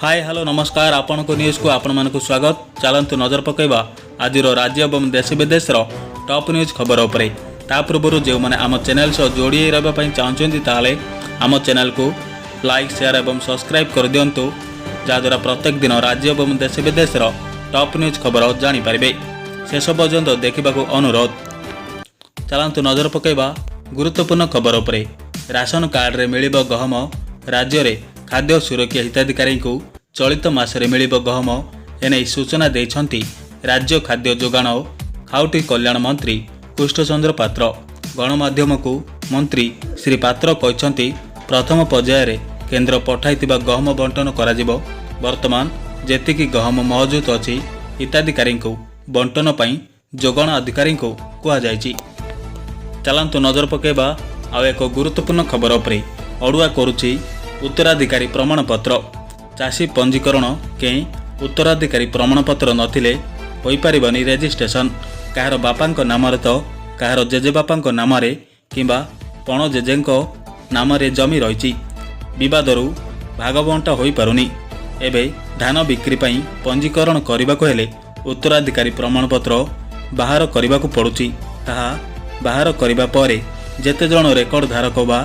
ହାଏ, hello, ନମସ୍କାର। ଆପଣଙ୍କ ନ୍ୟୁଜ୍କୁ ଆପଣମାନଙ୍କୁ ସ୍ୱାଗତ। ଚାଲନ୍ତୁ ନଜର ପକାଇବା ଆଜିର ରାଜ୍ୟ ଏବଂ ଦେଶ ବିଦେଶର ଟପ୍ ନ୍ୟୁଜ୍ ଖବର ଉପରେ। ତା ପୂର୍ବରୁ ଯେଉଁମାନେ ଆମ ଚ୍ୟାନେଲ୍ ସହ ଯୋଡ଼ି ହୋଇ ରହିବା ପାଇଁ ଚାହୁଁଛନ୍ତି, ତାହେଲେ ଆମ ଚ୍ୟାନେଲ୍କୁ ଲାଇକ୍, ସେୟାର ଏବଂ ସବସ୍କ୍ରାଇବ୍ କରିଦିଅନ୍ତୁ, ଯାହାଦ୍ୱାରା ପ୍ରତ୍ୟେକ ଦିନ ରାଜ୍ୟ ଏବଂ ଦେଶ ବିଦେଶର ଟପ୍ ନ୍ୟୁଜ୍ ଖବର ଜାଣିପାରିବେ। ଶେଷ ପର୍ଯ୍ୟନ୍ତ ଦେଖିବାକୁ ଅନୁରୋଧ। ଚାଲନ୍ତୁ ନଜର ପକାଇବା ଗୁରୁତ୍ୱପୂର୍ଣ୍ଣ ଖବର ଉପରେ। ରାସନ କାର୍ଡ଼ରେ ମିଳିବ ଗହମ। ରାଜ୍ୟରେ ଖାଦ୍ୟ ସୁରକ୍ଷା ହିତାଧିକାରୀଙ୍କୁ ଚଳିତ ମାସରେ ମିଳିବ ଗହମ। ଏନେଇ ସୂଚନା ଦେଇଛନ୍ତି ରାଜ୍ୟ ଖାଦ୍ୟ ଯୋଗାଣ ଓ ଖାଉଟି କଲ୍ୟାଣ ମନ୍ତ୍ରୀ କୃଷ୍ଣଚନ୍ଦ୍ର ପାତ୍ର। ଗଣମାଧ୍ୟମକୁ ମନ୍ତ୍ରୀ ଶ୍ରୀ ପାତ୍ର କହିଛନ୍ତି, ପ୍ରଥମ ପର୍ଯ୍ୟାୟରେ କେନ୍ଦ୍ର ପଠାଇଥିବା ଗହମ ବଣ୍ଟନ କରାଯିବ। ବର୍ତ୍ତମାନ ଯେତିକି ଗହମ ମହଜୁଦ ଅଛି, ହିତାଧିକାରୀଙ୍କୁ ବଣ୍ଟନ ପାଇଁ ଯୋଗାଣ ଅଧିକାରୀଙ୍କୁ କୁହାଯାଇଛି। ଚାଲନ୍ତୁ ନଜର ପକାଇବା ଆଉ ଏକ ଗୁରୁତ୍ୱପୂର୍ଣ୍ଣ ଖବର ଉପରେ। ଅଡ଼ୁଆ କରୁଛି ଉତ୍ତରାଧିକାରୀ ପ୍ରମାଣପତ୍ର। ଚାଷୀ ପଞ୍ଜୀକରଣ କେଁ ଉତ୍ତରାଧିକାରୀ ପ୍ରମାଣପତ୍ର ନଥିଲେ ହୋଇପାରିବନି ରେଜିଷ୍ଟ୍ରେସନ। କାହାର ବାପାଙ୍କ ନାମରେ ତ କାହାର ଜେଜେବାପାଙ୍କ ନାମରେ କିମ୍ବା ପଣ ଜେଜେଙ୍କ ନାମରେ ଜମି ରହିଛି। ବିବାଦରୁ ଭାଗବଣ୍ଟା ହୋଇପାରୁନି। ଏବେ ଧାନ ବିକ୍ରି ପାଇଁ ପଞ୍ଜୀକରଣ କରିବାକୁ ହେଲେ ଉତ୍ତରାଧିକାରୀ ପ୍ରମାଣପତ୍ର ବାହାର କରିବାକୁ ପଡ଼ୁଛି। ତାହା ବାହାର କରିବା ପରେ ଯେତେ ଜଣ ରେକର୍ଡ ଧାରକ ବା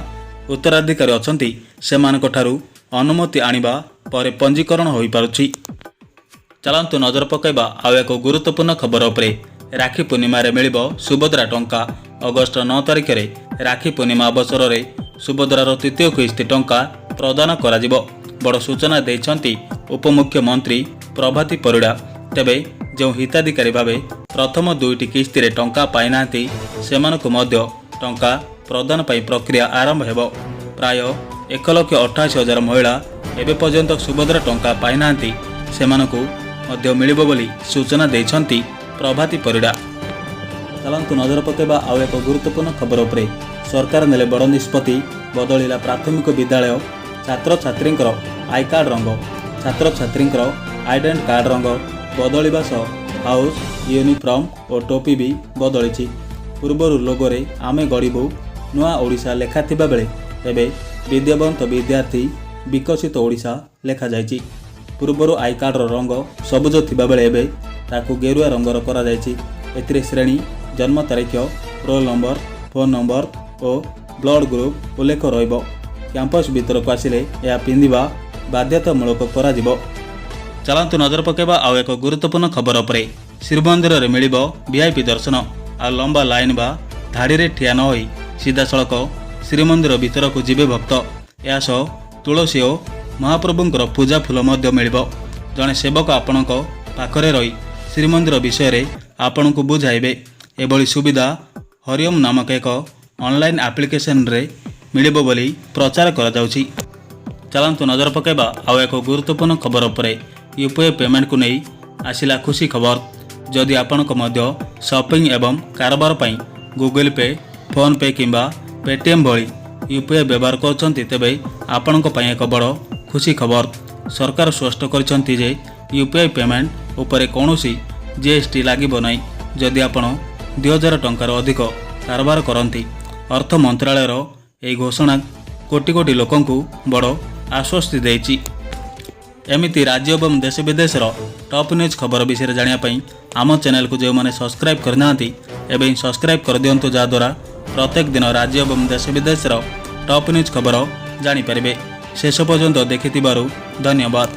ଉତ୍ତରାଧିକାରୀ ଅଛନ୍ତି, ସେମାନଙ୍କଠାରୁ ଅନୁମତି ଆଣିବା ପରେ ପଞ୍ଜୀକରଣ ହୋଇପାରୁଛି। ଚାଲନ୍ତୁ ନଜର ପକାଇବା ଆଉ ଏକ ଗୁରୁତ୍ୱପୂର୍ଣ୍ଣ ଖବର ଉପରେ। ରାକ୍ଷୀ ପୂର୍ଣ୍ଣିମାରେ ମିଳିବ ସୁଭଦ୍ରା ଟଙ୍କା। ଅଗଷ୍ଟ 9 ତାରିଖରେ ରାକ୍ଷୀ ପୂର୍ଣ୍ଣିମା ଅବସରରେ ସୁଭଦ୍ରାର ତୃତୀୟ କିସ୍ତି ଟଙ୍କା ପ୍ରଦାନ କରାଯିବ। ବଡ଼ ସୂଚନା ଦେଇଛନ୍ତି ଉପମୁଖ୍ୟମନ୍ତ୍ରୀ ପ୍ରଭାତୀ ପରିଡ଼ା। ତେବେ ଯେଉଁ ହିତାଧିକାରୀ ଭାବେ ପ୍ରଥମ ଦୁଇଟି କିସ୍ତିରେ ଟଙ୍କା ପାଇନାହାନ୍ତି, ସେମାନଙ୍କୁ ମଧ୍ୟ ଟଙ୍କା ପ୍ରଦାନ ପାଇଁ ପ୍ରକ୍ରିୟା ଆରମ୍ଭ ହେବ। ପ୍ରାୟ 1,88,000 ମହିଳା ଏବେ ପର୍ଯ୍ୟନ୍ତ ସୁଭଦ୍ରା ଟଙ୍କା ପାଇନାହାନ୍ତି। ସେମାନଙ୍କୁ ମଧ୍ୟ ମିଳିବ ବୋଲି ସୂଚନା ଦେଇଛନ୍ତି ପ୍ରଭାତୀ ପରିଡ଼ା। ଚାଲନ୍ତୁ ନଜର ପକାଇବା ଆଉ ଏକ ଗୁରୁତ୍ୱପୂର୍ଣ୍ଣ ଖବର ଉପରେ। ସରକାର ନେଲେ ବଡ଼ ନିଷ୍ପତ୍ତି। ବଦଳିଲା ପ୍ରାଥମିକ ବିଦ୍ୟାଳୟ ଛାତ୍ରଛାତ୍ରୀଙ୍କର I card ରଙ୍ଗ। ଛାତ୍ରଛାତ୍ରୀଙ୍କର ଆଇଡେଣ୍ଟି କାର୍ଡ଼ ରଙ୍ଗ ବଦଳିବା ସହ ହାଉସ୍ ୟୁନିଫର୍ମ ଓ ଟୋପି ବି ବଦଳିଛି। ପୂର୍ବରୁ ଲୋଗୋରେ "ଆମେ ଗଢ଼ିବୁ ନୂଆ ଓଡ଼ିଶା" ଲେଖା ଥିବାବେଳେ ଏବେ "ବିଦ୍ୟାବନ୍ତ ବିଦ୍ୟାର୍ଥୀ, ବିକଶିତ ଓଡ଼ିଶା" ଲେଖାଯାଇଛି। ପୂର୍ବରୁ I କାର୍ଡ଼ର ରଙ୍ଗ ସବୁଜ ଥିବାବେଳେ ଏବେ ତାକୁ ଗେରୁଆ ରଙ୍ଗର କରାଯାଇଛି। ଏଥିରେ ଶ୍ରେଣୀ, ଜନ୍ମ ତାରିଖ, ରୋଲ୍ ନମ୍ବର, ଫୋନ୍ ନମ୍ବର ଓ ବ୍ଲଡ୍ ଗ୍ରୁପ୍ ଉଲ୍ଲେଖ ରହିବ। କ୍ୟାମ୍ପସ୍ ଭିତରକୁ ଆସିଲେ ଏହା ପିନ୍ଧିବା ବାଧ୍ୟତାମୂଳକ କରାଯିବ। ଚାଲନ୍ତୁ ନଜର ପକାଇବା ଆଉ ଏକ ଗୁରୁତ୍ୱପୂର୍ଣ୍ଣ ଖବର ଉପରେ। ଶ୍ରୀମନ୍ଦିରରେ ମିଳିବ ଭିଆଇପି ଦର୍ଶନ। ଆଉ ଲମ୍ବା ଲାଇନ୍ ବା ଧାଡ଼ିରେ ଠିଆ ନ ହୋଇ ସିଧାସଳଖ ଶ୍ରୀମନ୍ଦିର ଭିତରକୁ ଯିବେ ଭକ୍ତ। ଏହା ସହ ତୁଳସୀ ଓ ମହାପ୍ରଭୁଙ୍କର ପୂଜା ଫୁଲ ମଧ୍ୟ ମିଳିବ। ଜଣେ ସେବକ ଆପଣଙ୍କ ପାଖରେ ରହି ଶ୍ରୀମନ୍ଦିର ବିଷୟରେ ଆପଣଙ୍କୁ ବୁଝାଇବେ। ଏଭଳି ସୁବିଧା ହରିଓମ୍ ନାମକ ଏକ ଅନଲାଇନ୍ ଆପ୍ଲିକେସନରେ ମିଳିବ ବୋଲି ପ୍ରଚାର କରାଯାଉଛି। ଚାଲନ୍ତୁ ନଜର ପକାଇବା ଆଉ ଏକ ଗୁରୁତ୍ୱପୂର୍ଣ୍ଣ ଖବର ଉପରେ। ୟୁପିଆଇ ପେମେଣ୍ଟକୁ ନେଇ ଆସିଲା ଖୁସି ଖବର। ଯଦି ଆପଣଙ୍କ ମଧ୍ୟ ସପିଂ ଏବଂ କାରବାର ପାଇଁ ଗୁଗଲ ପେ, ଫୋନ୍ପେ କିମ୍ବା ପେଟିଏମ୍ ଭଳି ୟୁପିଆଇ ବ୍ୟବହାର କରୁଛନ୍ତି, ତେବେ ଆପଣଙ୍କ ପାଇଁ ଏକ ବଡ଼ ଖୁସି ଖବର। ସରକାର ସ୍ପଷ୍ଟ କରିଛନ୍ତି ଯେ ୟୁପିଆଇ ପେମେଣ୍ଟ ଉପରେ କୌଣସି ଜିଏସ୍ଟି ଲାଗିବ ନାହିଁ, ଯଦି ଆପଣ 2000 ଟଙ୍କାରୁ ଅଧିକ କାରବାର କରନ୍ତି। ଅର୍ଥ ମନ୍ତ୍ରାଳୟର ଏହି ଘୋଷଣା କୋଟି କୋଟି ଲୋକଙ୍କୁ ବଡ଼ ଆଶ୍ୱସ୍ତି ଦେଇଛି। ଏମିତି ରାଜ୍ୟ ଏବଂ ଦେଶ ବିଦେଶର ଟପ୍ ନ୍ୟୁଜ୍ ଖବର ବିଷୟରେ ଜାଣିବା ପାଇଁ ଆମ ଚ୍ୟାନେଲକୁ ଯେଉଁମାନେ ସବସ୍କ୍ରାଇବ୍ କରିନାହାନ୍ତି, ଏବେ ହିଁ ସବସ୍କ୍ରାଇବ୍ କରିଦିଅନ୍ତୁ, ଯାହାଦ୍ୱାରା ପ୍ରତ୍ୟେକ ଦିନ ରାଜ୍ୟ ଏବଂ ଦେଶ ବିଦେଶର ଟପ୍ ନ୍ୟୁଜ୍ ଖବର ଜାଣିପାରିବେ। ଶେଷ ପର୍ଯ୍ୟନ୍ତ ଦେଖିଥିବାରୁ ଧନ୍ୟବାଦ।